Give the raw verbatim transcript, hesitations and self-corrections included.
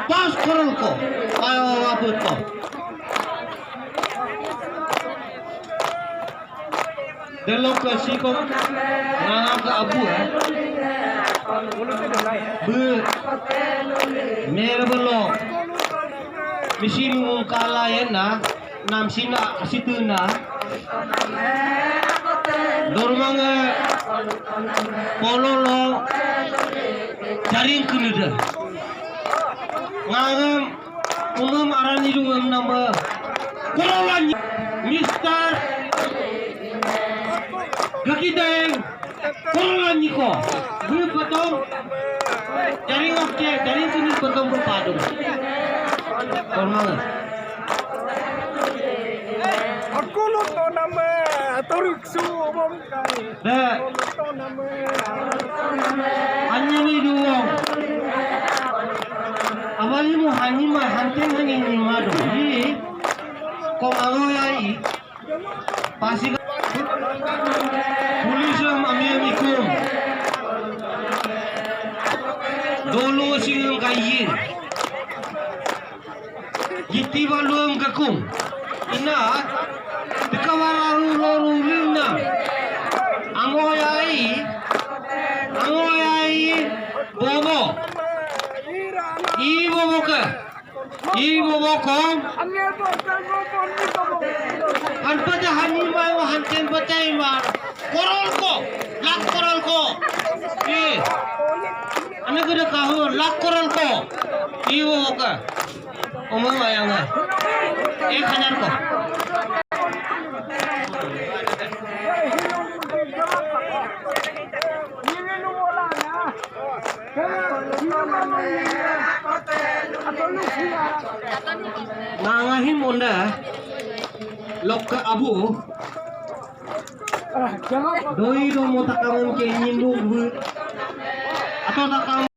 Pas korol ko, ayo abut ko. Delokke siko, ngangke abu, eh. Bí, mere belo. Misi mungkala yena, nam sina, asituna. Dormange, pololo, jaring keneda. Ngangem, Umum arani dungem nama. Korolan, Mister Gakideng, korolan niko. Bí petong, jaring oke, jaring sini petong berpadung. Kormang. Aku lupa nama, teruk su, bom. De. Anyi ni duwong. Abali mu hanyi ma, hanten hanyi ni madu. Ni, kong ango ya i. Pasi ka. Police am ami ami kum. Dolo singem kayin. Giti baluem kakung. Ina, deka balaru loru lina. Ango yai, ango yai, bobo. I bobo ke, i bobo ko. Hanpata hanima, hanten pata ima. Korol ko, lak korol ko. Eh, ane kede kaho, lak korol ko. I bobo ke. Omong ayang ah. Eh, kanar ko. Nangahim onda. Lokke abu. Doi do mo takamem ke nyindung bu. Atau takam